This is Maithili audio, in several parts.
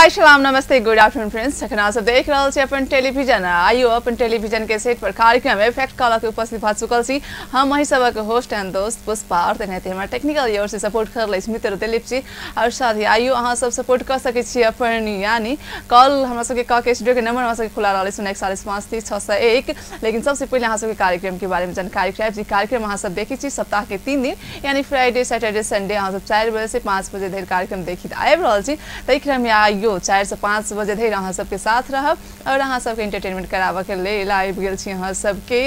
हाय सलाम नमस्ते गुड आफ्टरनून फ्रेंड्स। जखन अहाँ सब देख रहल छी अपन टेलीविजन, आइयो अपन टेलीविजन के सेट पर कार्यक्रम इफेक्ट कॉल के उपस्थित भऽ चुकल छी। हम अही सबक होस्ट एंड दोस्त पुष्पा और तेनाहिते हमर टेक्निकल ओर से सपोर्ट कर लै मित्र दिलीप जी। और साथ ही आइयो अहाँ सब सपोर्ट कऽ सकै छी अपन, यानी कॉल हमरा सबके कऽ के स्टूडियो के नंबर हमरा सबके खुला रहल 041 5 3 6 1। लेकिन सबसे पहिले अहाँ सबके कार्यक्रम के बारे में जानकारी करायब। जी कार्यक्रम अहाँ सब देखै छी सप्ताह के 3 दिन, यानी फ्राइडे सैटरडे संडे अहाँ सब 4 बजे से 5 बजे धरि कार्यक्रम देखित आबि रहल छी। ताहि क्रम में आइयो 4 से 5 बजे धरि अहाँ सबके साथ रहब और अहाँ सबके एंटरटेनमेंट कराबऽ के लेल आबि गेल छी अहाँ सबके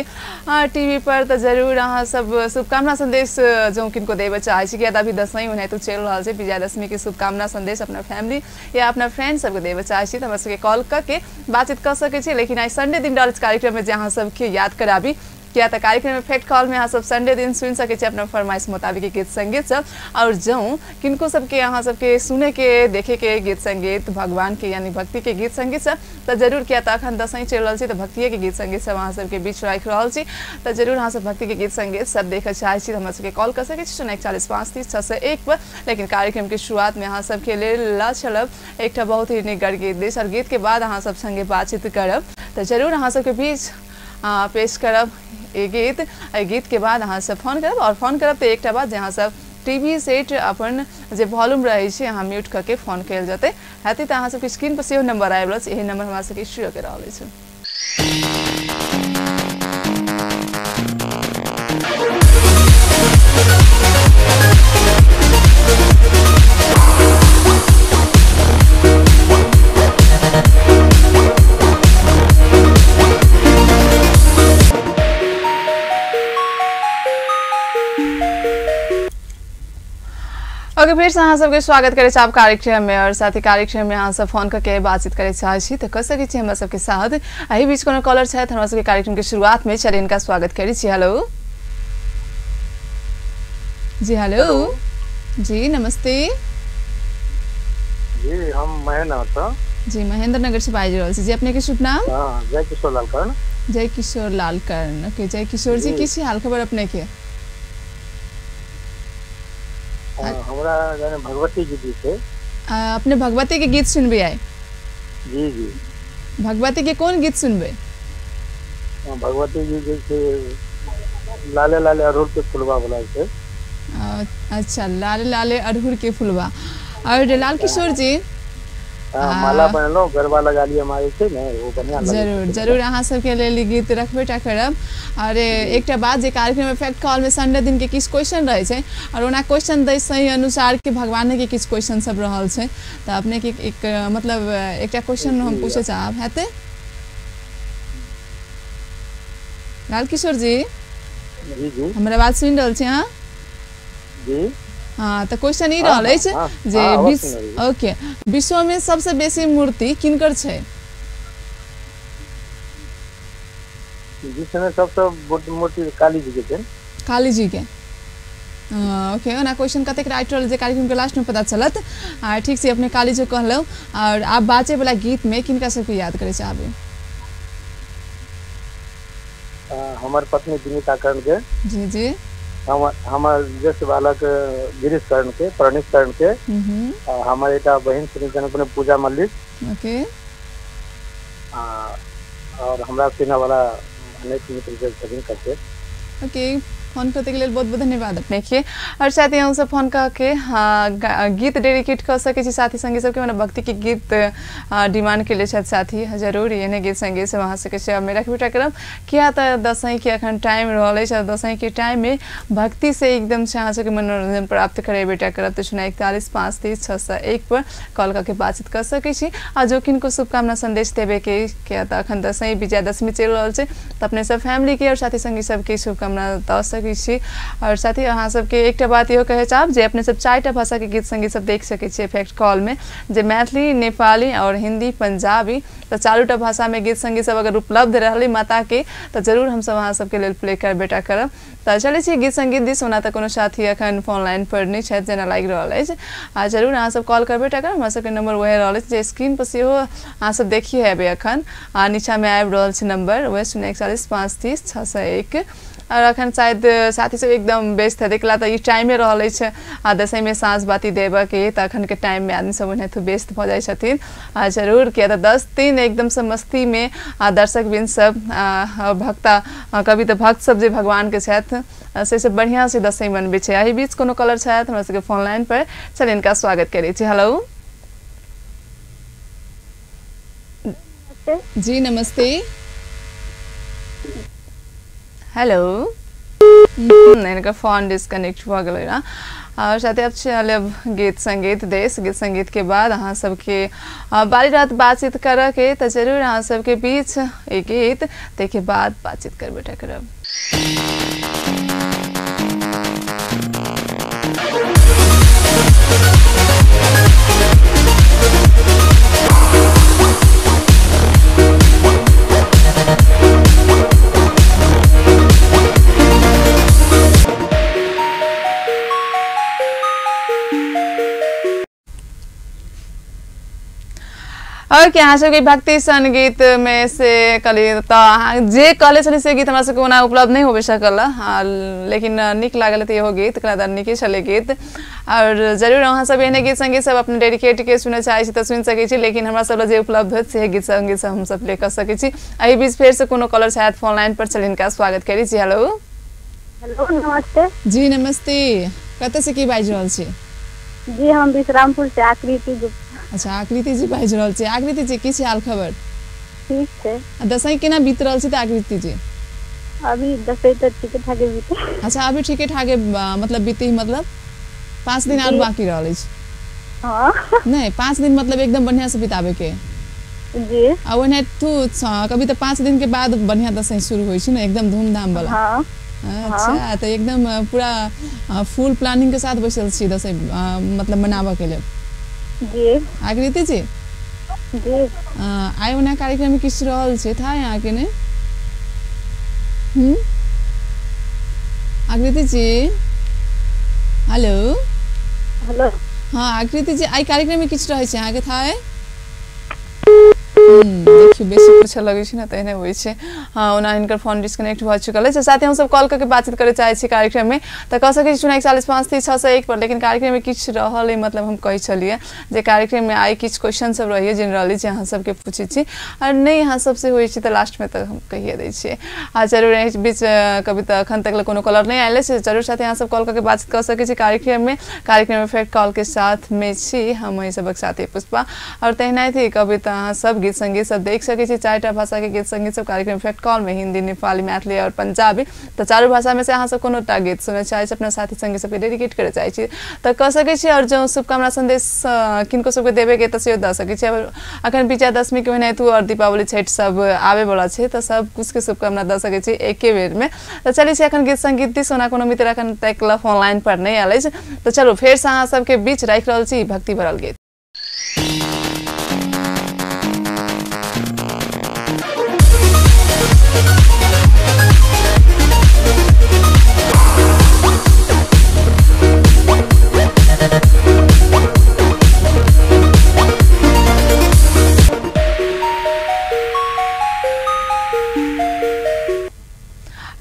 टीवी पर। तऽ जरूर अहाँ सब शुभकामना संदेश जो किनको देबऽ चाहै छी, किया तऽ अभी दसवीं ओनाहितो चलि रहल छै, विजयादशमी के शुभकामना संदेश अपना फैमिली या अपना फ्रेंड सबके देबऽ चाहै छी तऽ हमरा सबके कॉल कऽ के बातचीत कऽ सकै छी। लेकिन आइ संडे दिन रहल कार्यक्रममे जे अहाँ सबके याद कराबी, किया तऽ कार्यक्रम इफेक्ट कॉल में अहाँ सब संडे दिन सुनि सकै छी अपना फरमाइश मुताबिक गीत संगीत सब। और जौं किनको सबके अहाँ सबके सुने के देखे के गीत संगीत भगवान के यानी भक्ति के गीत संगीत सब तऽ जरूर, किया तऽ अखन दसैँ चलि रहल छै तऽ भक्तिये के गीत संगीत सब अहाँ सबके बीच राखि रहल छी, तऽ जरूर अहाँ सब भक्ति के गीत संगीत सब देखऽ चाहै छी तऽ हमरा सबके कॉल कऽ सकै छी 041 5 3 6 1 पर। लेकिन कार्यक्रम के शुरुआत में अहाँ सबके लेल लऽ चलब एकटा बहुत ही नीक गीत देश और गीत के बाद अहाँ सब संगे बातचीत करब। तऽ जरूर अहाँ सबके बीच पेश करब ये गीत। एहि गीत के बाद अहाँ सब फोन करब और फोन करब तऽ एकटा बात जे अहाँ सब टीवी सेट अपन जे वॉल्यूम रहै छै अहाँ म्यूट कऽ के फोन कयल जेतै हेतै तऽ अहाँ सबके स्क्रीन पर सेहो नंबर आबि रहल छै, एहि नंबर हमरा सबके स्टूडियो के रहल अछि। ओके, फिर से अहाँ सबके स्वागत करै छी कार्यक्रम में और साथ ही कार्यक्रम में अहाँ सब फोन करके बातचीत करे चाहै छी तऽ कऽ सकै छी हमरा सबके साथ। एहि बीच कोनो कॉलर छथि हमरा सबके कार्यक्रम के शुरुआत में, चलिए इनका स्वागत करै छी। हेलो जी, हेलो जी, नमस्ते जी, हम महेंद्र जी महेंद्र नगर से बाजि रहल छी जी। अपने के शुभ नाम? जय किशोर लाल कर्ण। जय किशोर लाल कर्ण, ओके। जय किशोर जी, की हाल खबर अपने के? हमरा जाने भगवती जी गीत है। अपने भगवती के गीत सुनबे आए? जी जी। भगवती के कौन गीत सुनबे? भगवती जी जैसे लाले लाले अड़हुल के फुलवा वाला छै। अच्छा, लाले लाले अड़हुल के फुलवा। और लाल किशोर जी माला बनलो गरबा लगा लिया हमारे छै ने, वो बढ़िया लगे। जरूर जरूर अहाँ सबके लेल गीत रखबे टा करब। और एकटा बात जे कार्यक्रम इफेक्ट कॉल में संडे दिन के किछु क्वेश्चन रहै छै और ओना क्वेश्चन दै सही अनुसार के भगवान के किछु क्वेश्चन सब रहल छै, तऽ अपने के एक मतलब एकटा क्वेश्चन हम पूछे चाहब हेतै लाल किशोर जी? जी जी, हमरा बात सुनि रहल छी अहाँ? जी हाँ, तऽ क्वेश्चन ई रहल अछि जे ओके, विश्व में सबसे बेसी मूर्ति किनकर छै? विश्व में सबसे मूर्ति काली जी के छै। काली जी के, ओके। ओना क्वेश्चन कतेक राइट रहल जे कार्यक्रम के लास्ट में पता चलत। आ ठीक छै, अपने काली जी कहलहुँ। और आब बाजे वाला गीत में किनका सबके याद करे चाहबै? हमर पत्नी विनीता कर्ण के। जी जी। हमर ज्येष्ठ बालक गिरीश कर्ण के, प्रणीत कर्ण के, हमर एकटा बहिन श्री पूजा मल्लिक, ओके, और हमरा चिन्हऽ वाला अनेक मित्र छथिन करके। ओके, फोन करते के लेल बहुत बहुत धन्यवाद अपने के। और साथ ही हमसब फोन कऽ के हाँ गीत डेडिकेट कऽ सकै छी साथी संगी सबके, मने भक्ति के गीत डिमांड के लिए छथि साथी, जरूर एहने गीत संगीत सब अहाँ सबके सेवा में रखबे करब। किया तऽ दसैँ के अखन टाइम रहल अछि और दसैँ के टाइम में भक्ति से एकदम से अहाँ सबके मनोरंजन प्राप्त करेबे करब। तऽ 041 5 3 6 1 पर कॉल कऽ के बातचीत कऽ सकै छी। आ जो किनको शुभकामना संदेश देबे के, किया तऽ अखन दसैँ विजयादशमी चलि रहल छै तऽ अपने सब फैमिली के और साथी संगी सबके शुभकामना दऽ सकै छी। और साथ ही अहाँ सबके एकटा बात इहो कहै चाहब जे अपने सब 4टा भाषा के गीत संगीत सब देख सकै छी इफेक्ट कॉल में, जे मैथिली, नेपाली और हिंदी, पंजाबी, तऽ 4टा भाषा में गीत संगीत सब अगर उपलब्ध रहलै माता के तऽ जरूर हमसब अहाँ सबके लेल प्ले करबेटा करब। तऽ चलै छी गीत संगीत दिस। ओना तऽ कोनो साथी अखन फोन लाइन पर नहि छथि जेना लागि रहल अछि, आ जरूर अहाँ सब कॉल करबेटा करब। हमरा सबके नंबर वएह रहल अछि जे स्क्रीन पर सेहो अहाँ सब देखिए हेबै अखन, आ नीचा में आबि रहल छै नंबर वएह 041 5 3 6 1। और अखन शायद साथी सब एकदम व्यस्त हेतै, कला तऽ ई टाइमे रहल अछि आ दसैँ में साँझ बाती देबऽ के, तऽ अखन के टाइम में आदमी सब ओनाहितो व्यस्त भऽ जाइ छथिन। आ जरूर किया तऽ 10 दिन एकदम से मस्ती में आ दर्शक बिन सब भक्ता कवि तऽ भक्त सब जे भगवान के छथि से सब बढ़िया से दसैँ मनबै छै। एहि बीच कोनो कलर छथि हमरा सबके फोन लाइन पर, चल इनका स्वागत करै छी। हेलो जी, नमस्ते। हेलो, इनका फोन डिस्कनेक्ट भऽ गेलै ना। और साथे अब चलब गीत संगीत देश, गीत संगीत के बाद अहाँ सबके बारी रात बातचीत करऽ के, तऽ जरूर अहाँ सबके बीच एक गीत ताहिके बाद बातचीत करबे करब। और कि अहाँ सबके भक्ति संगीत में से कली तऽ जे कहले छली से गीत हमरा सबके ओना उपलब्ध नहीं होबे सकल, लेकिन नीक लागल तऽ इहो गीत, कला नीके छलै गीत। और जरूर अहाँ सब एहने गीत संगीत सब अपने डेडिकेट के सुनऽ चाहै छी तऽ सुनि सकै छी, लेकिन हमरा सब जे उपलब्ध होत से गीत संगीत सब हमसब प्ले कऽ सकै छी। एहि बीच फेर से कोनो कॉलर छथि फोन लाइन पर, चल हिनका स्वागत करै छी। हेलो हेलो, नमस्ते जी। नमस्ते, कतऽ से की बाजि रहल छी? जी हम विश्रामपुर से आकृति गुप्ता। अच्छा, आकृति जी बाजि रहल छी। आकृति जी की छै हाल खबर? ठीक छै। दसैँ केना बीत रहल छै तऽ आकृति जी? अभी दसैँ तऽ ठीके ठाके बीते। अच्छा, अभी ठीके ठाके मतलब बीते, मतलब 5 दिन और बाकी रहल अछि। हाँ नहीं 5 दिन मतलब एकदम बढ़िया से बिताबे के जी। आ ओना तू कभी तऽ 5 दिन के बाद बढ़िया दसैँ शुरू होइ छै ने, एकदम धूमधाम वाला। हाँ। अच्छा, तऽ एकदम पूरा फुल प्लानिंग के साथ बैसल छी दसैँ मतलब मनाबऽ के लेल जी। आकृति जी जी, आइ ओना कार्यक्रम में किछु रहल छै था यहाँ के ने? आकृति जी हेलो हेलो। हाँ आकृति जी, आइ कार्यक्रम में किछु रहै छै अहाँके था? देखियौ बेसी पूछऽ लगै छै ने तेहने होइ छै। हाँ, ओना हिनकर फोन डिस्कनेक्ट भऽ चुकल अछि। साथ ही हमसब कॉल करके बातचीत करऽ चाहै छी कार्यक्रम में तऽ कऽ सकै छी 0 41 5 3 6 1 पर, लेकिन कार्यक्रम में किछु रहल अइ, मतलब हम कहै छलियै जे कार्यक्रम में आइ किछु क्वेश्चन सब रहैए जनरली जे अहाँ सबके पूछै छी, आओर नहि अहाँ सबसँ होइ छै तऽ लास्टमे तऽ हम कहिए दै छियै। आ जरूर एहि बीच कभी तऽ एखन तक कोनो कॉलर नहि आयल अछि, जरूर साथे अहाँ सब कॉल करके बातचीत कऽ सकै छी कार्यक्रम में। कार्यक्रम में फेर कॉल के साथ में छी हम एहि सबक साथे पुष्पा। और तहिना थी कभी तऽ अहाँ सब गीत संगीत सब देख सकै छी, 4टा भाषा के गीत संगीत सब कार्यक्रम इफेक्ट कॉल में हिंदी, नेपाली, मैथिली और पंजाबी, तऽ चारू भाषा में से अहाँ सब कोनो टा गीत सुनऽ चाहै छी, अपना साथी संगी सबके डेडिकेट करऽ चाहै छी तऽ कऽ सकै छी। और जँ शुभकामना संदेश किनको सबके देबे के तऽ सेहो दऽ सकै छी। अखन विजयादशमी के ओनाहितो और दीपावली छठि सब आबे वाला छै तऽ सब कुछ के शुभकामना दऽ सकै छी एके बेर में। तऽ चलै छी अखन गीत संगीत दिस, ओना कोनो मित्र अखन तक फोन लाइन पर नहि आयल अछि, तऽ चलू फेर से अहाँ सबके बीच राखि रहल छी भक्ति भरल गीत।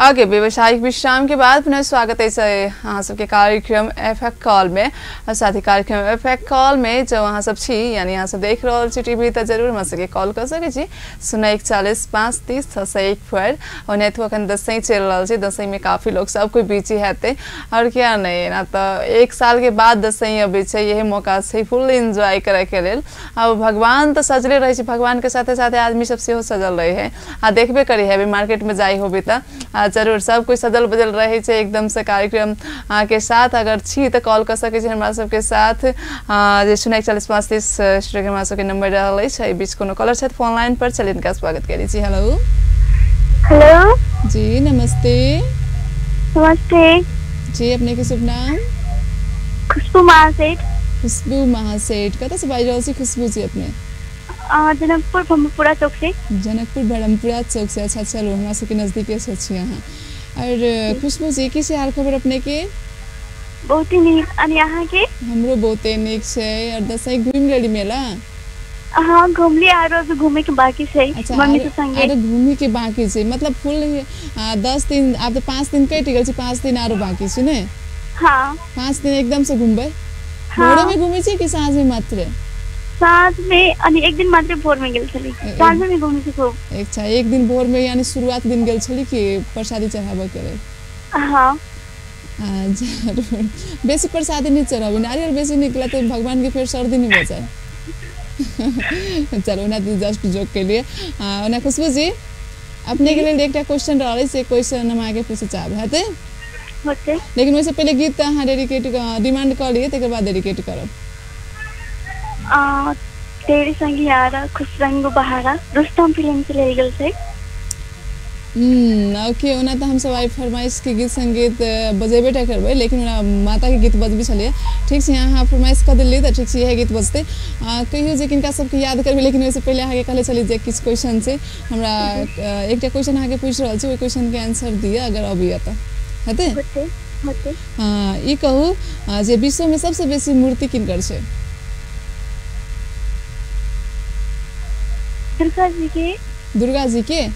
आगे व्यवसायिक विश्राम के बाद पुनः स्वागत है अहाँ सबके कार्यक्रम एफएक्ट कॉल में। और साथ ही कार्यक्रम एफएक्ट कॉल में जब अहाँ सब छी यानी अहाँ सब देख रहल छी टीवी तऽ जरूर हमरा सबके कॉल कऽ सकै छी 0 41 5 30 6 1 पर। ओनाहितो अखन दसैँ चलि रहल छै, दसैँ में काफी लोग सब कोइ बिजी हेतै और क्या नहीं ना, तऽ 1 साल के बाद दसैँ अबै छै, यही मौका छै फुल एन्जॉय करैके लेल। अब भगवान तऽ सजले रहै छै, भगवान के साथे साथे आदमी सब सेहो सजल रहै है, आ देखबे करी है मार्केट में जाइ होबे तऽ जरूर सब कोई सजल बजल रहे छै एकदम से। कार्यक्रम के साथ अगर छी तऽ कॉल कऽ सकै छी हमरा सबके साथ जे 0 41 5 30 हमरा सबके नंबर रहल अछि। एहि बीच कोनो कॉलर छथि फोन लाइन पर, चलि हिनका स्वागत करै छी। हेलो हेलो जी, नमस्ते। नमस्ते जी, अपने के शुभ नाम? खुशबू महासेठ। खुशबू महासेठ, कतऽ से बाजि रहल छी खुशबू जी अपने? जनकपुर ब्रह्मपुरा चौक से। जनकपुर ब्रह्मपुरा चौक से, अच्छा चलो हमरा सबके नजदीके से छी अहाँ। और खुशबू जी की से हाल खबर अपने के? बहुत ही नीक, अनि अहाँ के? हमरो बहुते नीक छै। और दसैँ घुमि लेली मेला? हाँ घूमली आरो अभी घूमे के बाकी छै। अच्छा मम्मी सब संगे। आरो घूमे के बाकी छै, मतलब फुल 10 दिन, आब तऽ 5 दिन कटि गेल छै, 5 दिन आरो बाकी छै ने? हाँ। 5 दिन एकदम से घूमबै? हाँ। भोरे में घूमै छी कि साँझ में मात्र? साँझ में, अनि एक दिन मात्र भोर में गेल छली, साँझ में घूमै छी खूब। अच्छा, एक दिन भोर में यानी शुरुआत दिन गेल छली कि प्रसादी चढ़ाबऽ के लेल? हाँ। जरूर बेसी प्रसादी नहीं चढ़ाबी, नारियल बेसी निकला तो भगवान के फिर सर्दी नहीं बचाए। चलो ना तो जस्ट जोक के लिए। ओना खुशबू जी अपने के लिए एकटा क्वेश्चन रहलै, से क्वेश्चन हम आगे पूछे चाहब हेतै? होतै। लेकिन वैसे पहले गीत अहाँ डेडिकेट डिमांड कऽ लिअ, तकर बाद डेडिकेट करब। तेरे संग यारा खुश रंग बहारा रुस्तम फिल्म से लेल गेल छै। ओके, ओना तऽ हमसब आइ फरमाइश के गीत संगीत बजेबे टा करबै, लेकिन ओना माता के गीत बजबै छलियै। ठीक छै, अहाँ फरमाइश कऽ देलियै तऽ ठीक छै, इएह गीत बजतै। कहियौ जे किनका सबके याद करबै, लेकिन ओहिसँ पहिले अहाँके कहले छलियै जे किछु क्वेश्चन छै हमरा, एकटा क्वेश्चन अहाँके पूछि रहल छी, ओहि क्वेश्चन के आंसर दिअ अगर अबैया तऽ हेतै? होतै होतै। ई कहू जे विश्वमे सबसँ बेसी मूर्ति किनकर छै? दुर्गा जी के। दुर्गा जी के?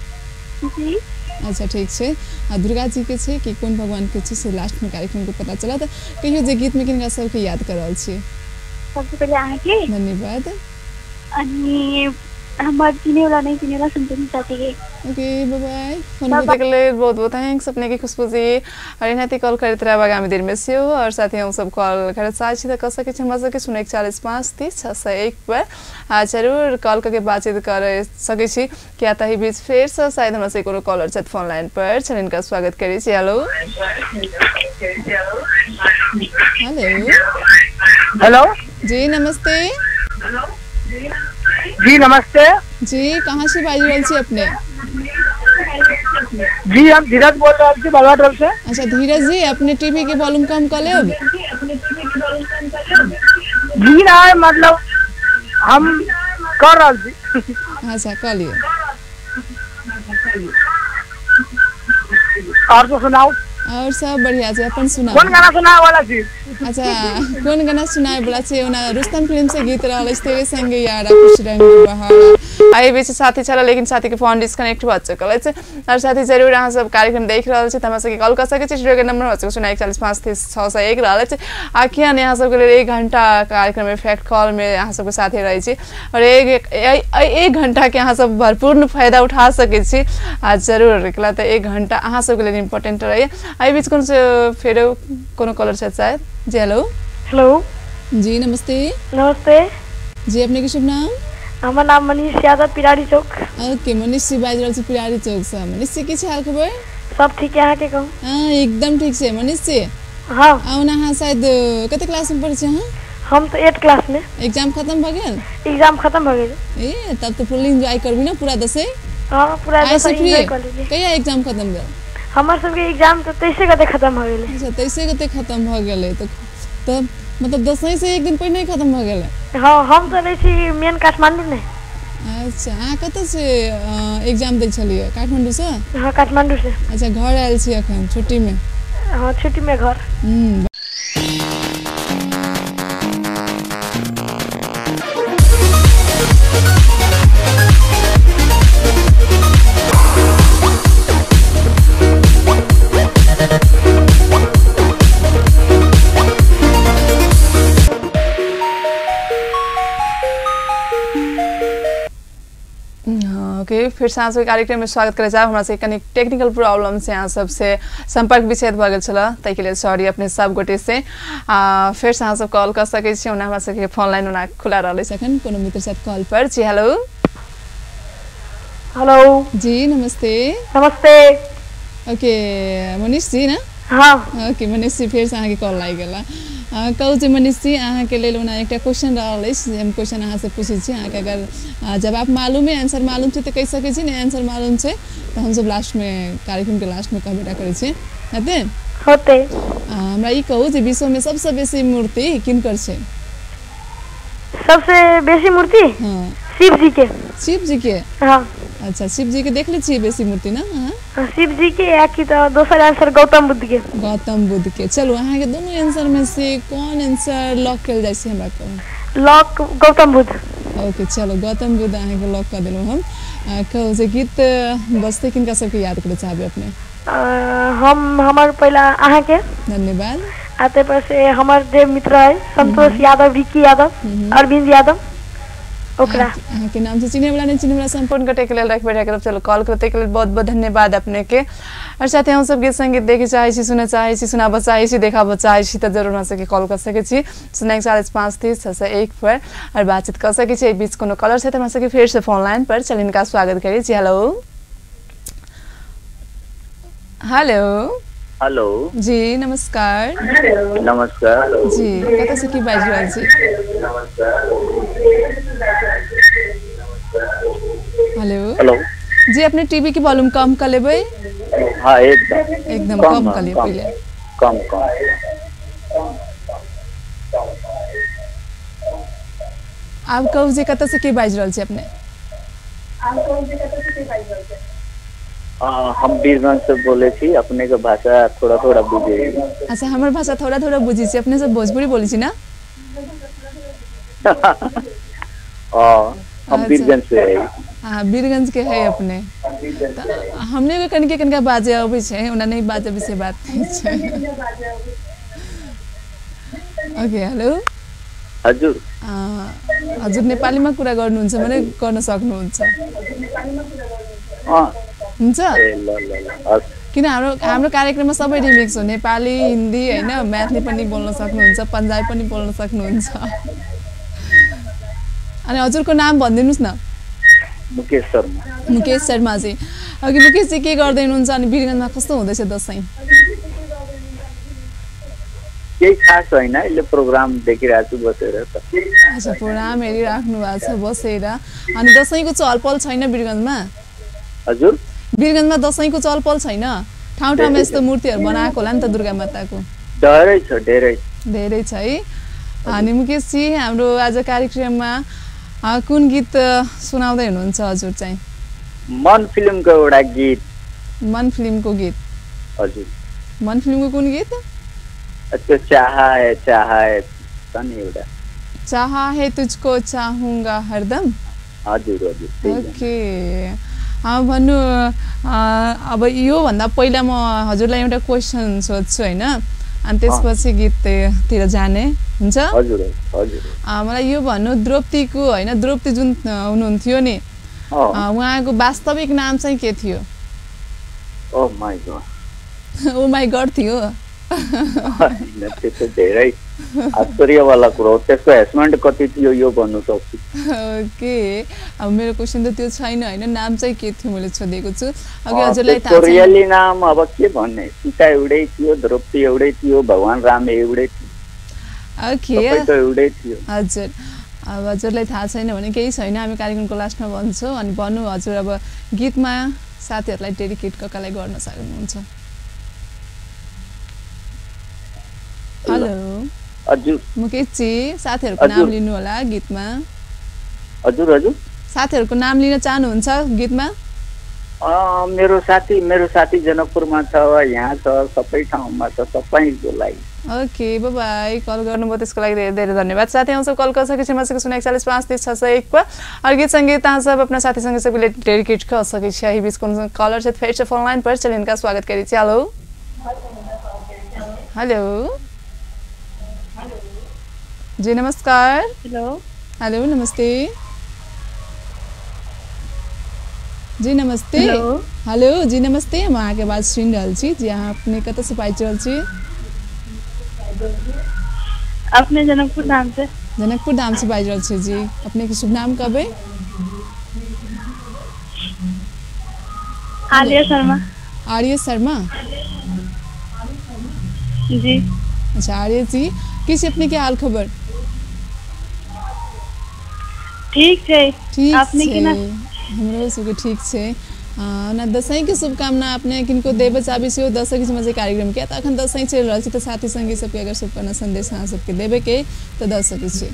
जी। अच्छा ठीक छै, आ दुर्गा जी के छै कि कोन भगवान के छै से लास्ट में कार्यक्रम के पता चलत। कहियो जे गीत में किनका सबके याद कर रहल छी? सबसे पहले अहाँके धन्यवाद। अनि हमर चिने वाला नहीं चिने वाला संतोष चाची के। ओके, बाय बाय। फोन के लेल बहुत बहुत thanks अपने के खुशबू जी। और एनाहिते कॉल करैत रहब आगामी दिन में सेहो। और साथ ही हम सब कॉल करैत चाहै छी तऽ कऽ सकै छी हमरा सबके 0145 30 601 पर आ जरूर कॉल करके बातचीत कर सकै छी। किया तऽ एहि बीच फेरसँ शायद हमरा सबके कोनो कॉलर छथि फोन लाइन पर, चल हिनका स्वागत करै छी। हेलो हेलो हेलो जी नमस्ते। जी नमस्ते जी, कहाँ से बाजि रहल छी अपने? जी हम धीरज बोल रहल छी, बलवा से। अच्छा धीरज जी, अपने टीवी के वॉल्यूम कम कर लेब? जी ना, मतलब हम कर रहल छी। अच्छा कर लियो। और तो सुनाओ। और सब बढ़िया छै, अपन सुनाओ। कोन गाना सुनाए वाला छी? अच्छा कोन गाना सुनाए वाला छै? ओना रुस्तम फिल्म से गीत रहल अछि तेरे संगे यारा खुश रंग बहारा। एहि बीच साथी छल, लेकिन साथी के फोन डिस्कनेक्ट भऽ चुकल अछि। और साथी जरूर अहाँ सब कार्यक्रम देख रहल छी तऽ हमरा सबके कॉल कऽ सकै छी। स्टूडियो के नंबर भऽ चुकल 0145 30 601 रहल अछि। आ किया नहि अहाँ सबके लेल 1 घंटा कार्यक्रम इफेक्ट कॉल में अहाँ सबके साथे रहै छी और एक घंटा के अहाँ सब भरपूर फायदा उठा सकै छी। आ जरूर एकला तऽ 1 घंटा अहाँ सबके लेल इम्पोर्टेंट रहै। एहि बीच कोनो फेरो कोनो कॉलर छथि शायद। जी हेलो। हेलो जी नमस्ते। नमस्ते जी, अपने के शुभ नाम? हमर नाम मनीष यादव, पिरारी चौक। ओके मनीष जी बाजि रहल छी पिरारी चौक से। मनीष जी की छै हाल खबर? सब ठीक है, अहाँ के कहू? हाँ एकदम ठीक छै मनीष जी। हाँ। आ ओना अहाँ शायद कते क्लास में पढ़ै छी अहाँ? हम तो 8 क्लास में। एग्जाम खत्म भ गेल? एग्जाम खत्म भ गेल। ए तब तो फुल एंजॉय करबी ना पूरा दसै? हाँ पूरा दसै एंजॉय कर लेली। कहिया एग्जाम खत्म भेल? हमर सबके एग्जाम तो 23 गते खत्म भ गेलै। अच्छा 23 गते खत्म भ गेलै तऽ मतलब दसैं से एक दिन पहिने खत्म भ गेलै? हाँ हम तऽ रहै छी मेन काठमांडू ने। अच्छा अहाँ कतऽ से एग्जाम दै छलियै? काठमांडू से? हाँ काठमांडू से। अच्छा घर आयल छी अखन छुट्टी में? हाँ छुट्टी में घर। ओके, फिर से अहाँ सबके कार्यक्रम में स्वागत करे जाब। हमरा सबके कनि टेक्निकल प्रॉब्लम से अहाँ सबसे संपर्क विच्छेद भऽ गेल छल, ताहिके लेल सॉरी अपने सब गोटे से। फेर से अहाँ सब कॉल कऽ सकै छी, ओना हमरा सबके फोन लाइन ओना खुला रहल अछि अखन। कोनो मित्र साथ कॉल पर। जी हेलो। हेलो जी नमस्ते। नमस्ते। ओके मनीष जी ना? हाँ। ओके मनीष जी फेर से अहाँके कॉल लागि गेल। कहू जे मनीष जी अहाँके लेल ओना एकटा क्वेश्चन रहल अछि, हम क्वेश्चन अहाँसँ पूछै छी, अहाँके अगर जवाब मालूम है, आंसर मालूम छै तऽ कहि सकै छी, नहि आंसर मालूम छै तऽ हमसब लास्टमे कार्यक्रमके लास्टमे कहबे टा करै छी। हेतै? होतै। हमरा ई कहू जे विश्वमे सबसँ बेसी मूर्ति किनकर छै? सबसे बेसी मूर्ति? हाँ शिव जी के। शिव जी के? हाँ। अच्छा शिव जी के देख ले छियै बेसी मूर्ति ना? हाँ शिव जी के या कि तो दोसर आंसर गौतम बुद्ध के। गौतम बुद्ध के। चलू अहाँ के दोनों आंसर में से कौन आंसर लॉक कयल जाइ छै हमरा कहू? लॉक गौतम बुद्ध। ओके चलो गौतम बुद्ध अहाँके लॉक कऽ देलहुँ हम। कहू जे गीत बजतै किनका सबके याद करऽ चाहबै अपने? हम हमर पहिला अहाँके धन्यवाद। आ ताहि पर से हमर जे मित्र है संतोष यादव, रिकी यादव, अरविंद यादव, ओकरा अहाँके नाम से चिन्है वाला नहीं चिन्है वाला सम्पूर्ण गोटे के लेल रखबे करब। चलो कॉल करते के लेल बहुत बहुत धन्यवाद अपने के। और साथ ही हम सब गीत संगीत देखे चाहै छी, सुनऽ चाहै छी, सुनाबऽ चाहै छी, देखाबऽ चाहै छी तऽ जरूर हमरा सबके कॉल कर सकै छी 041 5 30 601 पर और बातचीत कर सकै छी। एहि बीच कोनो कॉलर छै तऽ हमरा सबके फेर से फोन लाइन पर चल हिनका स्वागत करै छी। हेलो हेलो हेलो जी नमस्कार। नमस्कार जी, कतऽ से की बाजि रहल छी? हेलो हेलो जी, अपने टीवी के वॉल्यूम कम कर लेबै। हाँ एकदम एकदम कम कर लियौ पहिले। कम कम। आब कहू जे कतऽ से के बाजि रहल छी अपने? हम बीरगंज से बोले छी। अपने के भाषा थोड़ा थोड़ा बुझे। अच्छा, हमर भाषा थोड़ा थोड़ा बुझै छी। अपने सब भोजपुरी बोलै छी ना? हम बीरगंज से है। हाँ बीरगंज के है अपने। हमने के कनिके कनिका बाजे अबै छै, ओना नहीं बाजे से बात नहीं छै। ओके हेलो हजुर। हजुर नेपालीमा कुरा गर्नुहुन्छ भने गर्न सक्नुहुन्छ। हुन्छ किन हाम्रो हाम्रो कार्यक्रममा सबै रिमिक्स हो, नेपाली, हिन्दी हैन, मैथिली पनि बोल्न सक्नुहुन्छ, पन्जाबी पनि बोल्न सक्नुहुन्छ। अनि हजुरको नाम भनिदिनुस् न। मुकेश शर्मा। मुकेश शर्माजी। अघि मुकेश जी के गर्दै हुनुहुन्छ अनि वीरगञ्जमा कस्तो हुँदैछ दसैँ? केही खास होइन, अहिले प्रोग्राम देखिरहेको छु बसेर। अच्छा प्रोग्राम हेरिराख्नु भएको छ बसेर। अनि दसैँको चहलपहल छैन वीरगञ्जमा? हजुर वीरगञ्जमा दसैँको चहलपहल छैन? ठाउँ ठाउँमा यस्तो मूर्तिहरू बनाएको होला नि त दुर्गा माताको। धेरै छ, धेरै धेरै छ है। अनि मुकेशजी हाम्रो आज कार्यक्रममा कुन गीत सुनाउँदै हुनुहुन्छ हजुर चाहिँ? मन फिल्मको एउटा गीत। मन फिल्मको गीत? हजुर। मन फिल्मको कुन गीत? त्यो चाहा है, चाहा है छ नि एउटा। चाहा है तुझको चाहूंगा हरदम। हजुर हजुर। ओके भन्नु अब यो भन्दा पहिला म हजुरलाई एउटा क्वेसन सोध्छु हैन, अनि त्यसपछि गीततिर जाने हुन्छ? हजुर हजुर। मलाई यो भन्नु द्रौपदीको हैन, द्रौपदी जुन हुनुहुन्थ्यो नि उहाँको वास्तविक नाम चाहिँ के थियो? Oh my god. Oh my god थियो? हैन त्यो त धेरै आश्चर्यवाला कुरा हो। त्यसको हस्बेन्ड कति थियो यो भन्नु सक्छु। ओके अब मेरो क्वेसन त त्यो छैन हैन, नाम चाहिँ के थियो मैले सोधेको छु। अघि हजुरलाई थाहा छ रियली नाम अब के भन्ने, सीता एउटै थियो, द्रौपदी एउटै थियो, भगवान राम एउटै थियो। ओके सबै एउटै थियो। हजुर अब हजुरलाई थाहा छैन भने केही छैन, हामी कार्यक्रमको लास्टमा भन्छौँ। अनि भन्नु हजुर अब गीतमा साथीहरुलाई डेडिकेट कसलाई गर्न सक्नुहुन्छ? हेलो हजुर मुकेशजी साथीहरुको नाम लिनु होला गीतमा। हजुर हजुर साथीहरुको नाम लिन चाहनुहुन्छ गीतमा? मेरो साथी जनकपुरमा छ, यहाँ छ, सबै ठाउँमा छ, सबैको लागि। ओके बाइ बाई। कल गर्नुभयो त्यसको लागि धेरै धेरै धन्यवाद। साथी हम सब कल कर सकै छी हमरा सबके 041 5 3 6 1 पर। और गीत संगीत अहाँ सब अपना साथी संगे सबके डेडिकेट कर सकै छी। एहि बीच कोनो कॉलर छथि फेर से फोन लाइन पर, चल हिनका स्वागत करै छी। हेलो हेलो जी नमस्कार। हेलो हेलो नमस्ते जी। नमस्ते हेलो हेलो जी नमस्ते। हम अहाँके बात सुनि रहल छी जी। अहाँ अपने कतऽ से बाजि रहल छी? अपने जनकपुर धाम से। जनकपुर धाम से बाजि रहल छी जी। अपने के शुभ नाम कहबै? आर्य शर्मा। आर्य शर्मा जी। अच्छा आर्य जी, की छै अपने के हाल खबर? ठीक छै। ठीक अपने छै के ना? हमरो सबके ठीक छै। ना दसैँ के शुभकामना अपने किनको देबे चाहबै सेहो दऽ सकै छी। मजे कार्यक्रम किया तऽ अखन दसैँ चलि रहल छै तऽ साथी संगी सबके अगर शुभकामना संदेश अहाँ सबके देबे के तऽ दऽ सकै छी।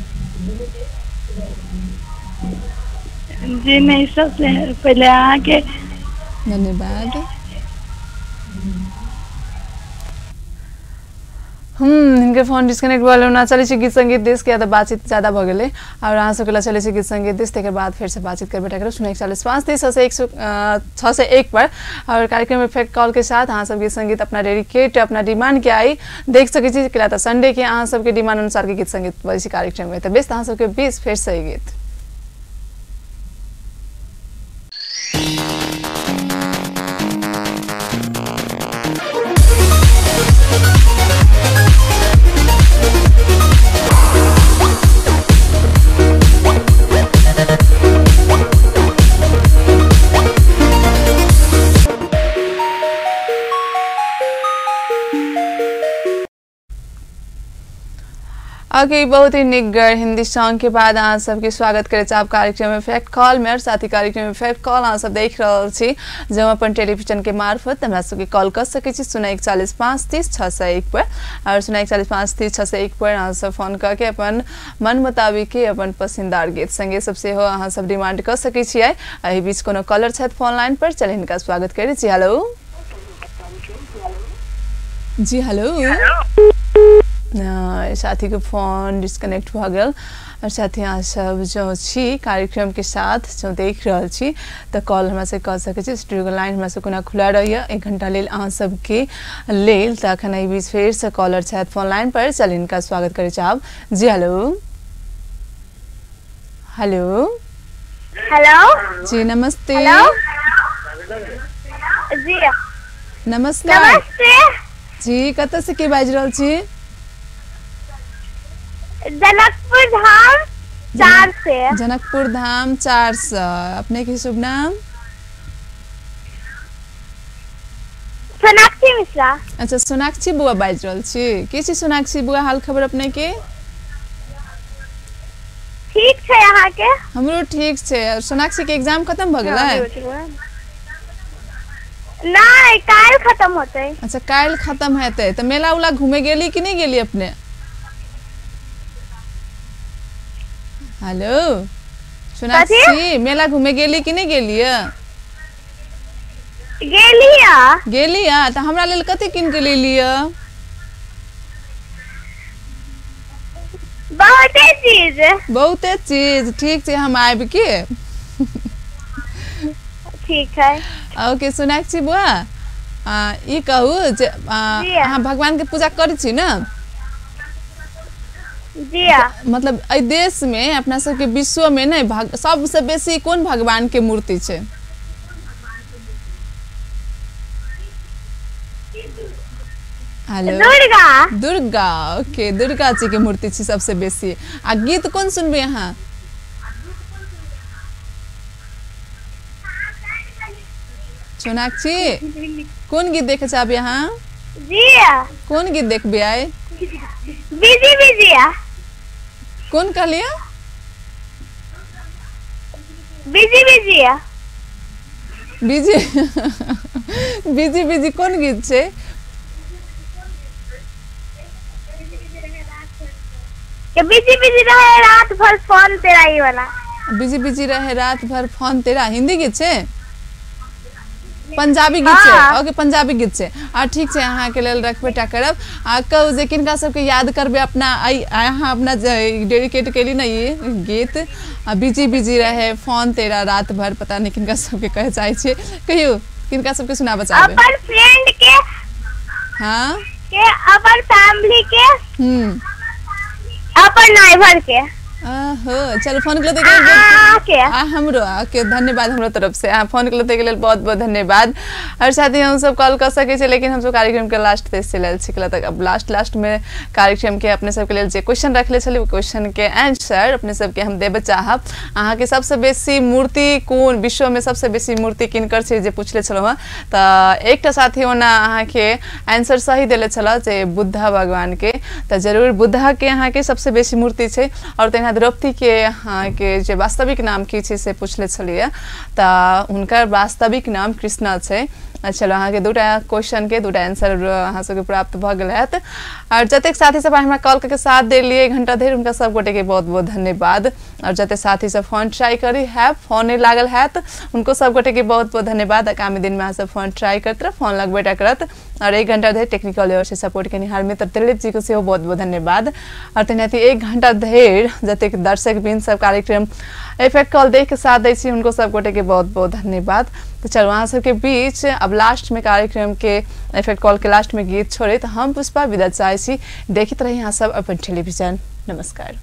जी नहीं, सबसे पहले अहाँ के धन्यवाद। हिनकर फोन डिस्कनेक्ट भऽ गेलै। ओना चलै छी गीत संगीत दिस, किया तऽ बातचीत ज्यादा भऽ गेलै और अहाँ सबके लऽ चलै छी गीत संगीत दिस, तकर बाद फेर से बातचीत करबे टा करब। 041 5 30 601 पर और कार्यक्रम में फैक्ट कॉल के साथ अहाँ सब गीत संगीत अपना डेडिकेट अपना डिमांड के आई देख सकै छी, किया तऽ संडे के अहाँ सबके डिमांड अनुसार के गीत संगीत बजै छै कार्यक्रम में। तऽ बेस अहाँ सबके बीच फेर से गीत। ओके, बहुत ही निकगर हिंदी सॉन्ग के बाद अहाँ सबके स्वागत करे चाहब कार्यक्रम में फैक्ट कॉल में। और साथ ही कार्यक्रम में फैक्ट कॉल अहाँ सब देख रहल छी जो अपन टेलीविजन के मार्फत हमरा सबके कॉल कर सकै छी 041 5 30 601 पर और 041 5 30 601 पर अहाँ सब फोन करके अपन मन मुताबिक के अपन पसंदीदार गीत संगे सबसे हो अहाँ सब डिमांड कर सकै छियै। एहि बीच कोनो कॉलर छथि फोन लाइन पर, चल हिनका स्वागत करै छी। हेलो जी, हेलो। साथी के फोन डिस्कनेक्ट भऽ गेल। और साथी अहाँ सब जो छी कार्यक्रम के साथ जो देख रहल छी तऽ कॉल हमरा से कऽ सकै छी। स्टूडियो लाइन हमरा सब कोना खुला रहैया 1 घंटा लेल अहाँ सबके लेल। तऽ अखन एहि बीच फेर से कॉलर छथि फोन लाइन पर, चल हिनका स्वागत करै चाहब। जी हेलो। हेलो हेलो जी, नमस्ते। जी नमस्कार। नमस्ते जी, कतऽ से के बाजि रहल छी? जनकपुर धाम 4 से। जनकपुर धाम 4 से। अपने के शुभ नाम? सोनाक्षी मिश्रा। अच्छा, सोनाक्षी बुआ बाजि रहल छी। की छी सोनाक्षी बुआ, हाल खबर अपने के? ठीक छै, अहाँ के? हमरो ठीक छै। सोनाक्षी के एग्जाम खत्म भऽ गेलै? नहीं, काल्हि खत्म होतै। अच्छा, काल्हि खत्म हेतै। तऽ मेला उला घूमे गेली कि नहीं गेली अपने? हेलो सोनाक्षी, मेला घूमे गेली कि नहीं गेली? गेली। गेली तऽ हमरा लेल कथी कीन के लेलिय? बहुते चीज। बहुते चीज, ठीक छै, हम आबि के। ठीक है। ओके सोनाक्षी बुआ, ई कहू जे अहाँ भगवान के पूजा करै छी ने? जी। मतलब एहि देश में अपना सबके विश्व में ने सबसे बेसी कोन भगवान के मूर्ति छै? हेलो दुर्गा। दुर्गा, ओके, दुर्गा जी के मूर्ति छै सबसे बेसी। आ गीत कोन सुनबै अहाँ? सोनाक्षी, कोन गीत देखे चाहबै अहाँ? जी। कोन गीत देखबै आइ? Busy busy. कोन कहलियै? Busy busy. Busy busy busy कोन गीत छै? बिजी बिजी रहे रात भर फोन तेरा, ई वाला। बिजी बिजी रहे रात भर फोन तेरा, हिंदी गीत छै? पंजाबी गीत छै? ओके, पंजाबी गीत छै। आ ठीक छै, अहाँ के लेल रखबे टा करब। आ कहू जे किनका सबके याद करबै अपना अहाँ अपना डेडिकेट केली ने ई गीत, आ बिजी बिजी रहे फोन तेरा रात भर, पता नहीं किनका सबके कहे चाहै छियै, कहियौ किनका सबके सुनाबऽ चाहबै? अपन फ्रेंड के, हाँ के, अपन फैमिली के, अपन ड्राइवर के। आहो, चलो फोन के लिए हमरो के धन्यवाद हमरो तरफ से। फोन के लिए बहुत बहुत धन्यवाद। और साथ ही हम सब कॉल कर सके छे, लेकिन हम सब कार्यक्रम के लास्ट ते चलि आयल छी। तक अब लास्ट लास्ट में कार्यक्रम के अपने सबके लेल जे क्वेश्चन रखले छली, ओ क्वेश्चन के आंसर अपने सबके हम देबे चाहब। अहाँ के सबसे बेसी मूर्ति कोन, विश्व में सबसे बेसी मूर्ति किनकर छै जे पूछले छलहुँ हँ, तऽ एकटा साथी ओना अहाँ के आंसर सही देले छल जे बुद्धा भगवान के, तऽ जरूर बुद्धा के अहाँ के सबसे बेसी मूर्ति छै। और तहिना द्रौपदी के अहाँ के जे वास्तविक नाम की छै से पूछले छलियै, तऽ हुनकर वास्तविक नाम कृष्णा छै। चलो अहाँके दूटा क्वेश्चन के दूटा आंसर अहाँ सबके प्राप्त भऽ गेल हैत। और जतेक साथी सब हमरा कॉल करके साथ देलिए एक घंटा धरि हुनका सब गोटे के बहुत बहुत धन्यवाद। और जतेक साथी सब फोन ट्राई करी है फोन नहीं लागल हैत उनको सब गोटे के बहुत बहुत धन्यवाद। आगामी दिन में अहाँ सब फोन ट्राई करत रह, फोन लगबेटा करत। और एक घंटा धरि टेक्निकल ओर से सपोर्ट केनिहार मित्र दिलीप जी को सेहो बहुत बहुत धन्यवाद। और तेनाहिते एक घंटा धरि जतेक दर्शक बिन सब कार्यक्रम इफेक्ट कॉल देख के साथ दै छी उनको सब गोटे के बहुत बहुत धन्यवाद। तो चलो अहाँ सबके बीच अब लास्ट में कार्यक्रम के इफेक्ट कॉल के लास्ट में गीत छोड़े तो हम पुष्पा विदा चाहै छी। देखैत रही अहाँ सब अपन टेलीविजन। नमस्कार।